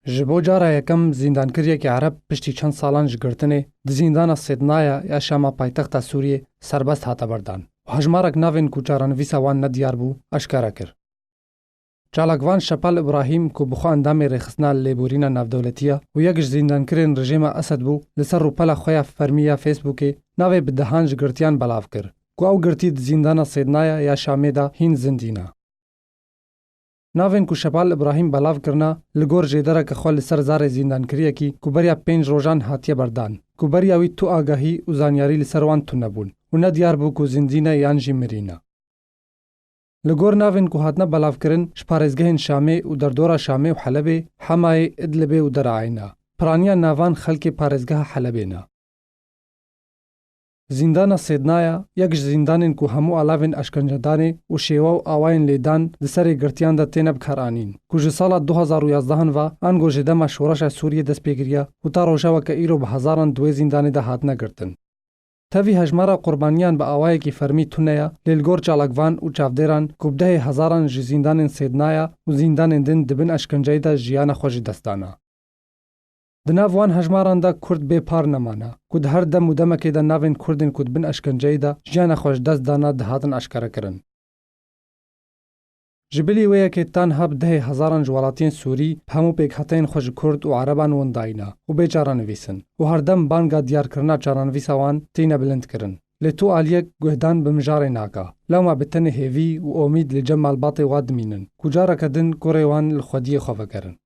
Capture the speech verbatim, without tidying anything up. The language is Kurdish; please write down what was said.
Ji bo cara yekem zîndankiriyekî Ereb piştî çend salan ji girtinê di zîndana Sêdnaya ya Şama paytexta Sûriyê serbest hate berdan û hejmarek navên ku çarenivîsa wan nediyar bû, eşkere kir. Çalakvan Şepal Îbrahîm ku bi xwe endamê Rêxistina Lêborîna Navdewletî ye û yek ji zîndankirên rejîma Esed bû, li ser rûpela xwe ya fermî ya Facebookê navê bi dehan ji girtiyan belav kir ku ew girtî di zîndana Sêdnaya ya Şamê de hîn zindî ne. Navên ku Şepal Îbrahîm belav kirine, li gor jêdereke xwe li ser zarê zîndankiriyekî ku beriya pênc rojan hatiye berdan, ku beriya wî tu agahî û zanyarî li ser wan tune bûn û nediyar bû ku zindî ne yan jî mirî ne. Li gor navên ku hatine belavkirin, ji parêzgehên Şamê û derdora Şamê û Helebê, Hemayê, Idlibê û Derayê ne. Piraniya navan xelkê parêzgeha Helebê ne. Zîndana Sêdnaya, yek ji zîndanên ku hemû alavên eşkencedanê û şêwe û awayên lêdan di serê girtiyan de têne bikaranîn, ku ji sala du hazar û yazdehan ve ango ji dema şoreşa Sûriyê dest pê kiriye û ta roja weke îro bi hezaran di wê zîndanê de hatine girtin. Tevî hejmara qurbaniyan bi awayekî fermî tune ye, lê li gor çalakvan û çavdêran ku bi dehê hezaran ji zîndanên Sêdnaya û zîndanên din di bin eşkenceyê de jiyana xwe ji dest dane. Di nav wan hejmaran de Kurd bê par nemane, ku di her dem û demekê de navên Kurdên ku di bin eşkenceyê de jiyana xwe ji dest dane dihatin eşkerekirin. Ji bilî wê yekê ta niha bi dehê hezaran ji welatiyên Sûrî bi hemû pêkhateyên xwe ji Kurd û Ereban wendayîne û bê çarenivîs in û herdem banga diyarkirina çarenivîsa wan tîne bilindkirin. Lê tu aliyek guhdan bi mijarê nake. Lewma bi tenê hêvî û omîd li cem malbatê wa dimînin, ku careke din kurê wan li xwediyê xwe vegerin.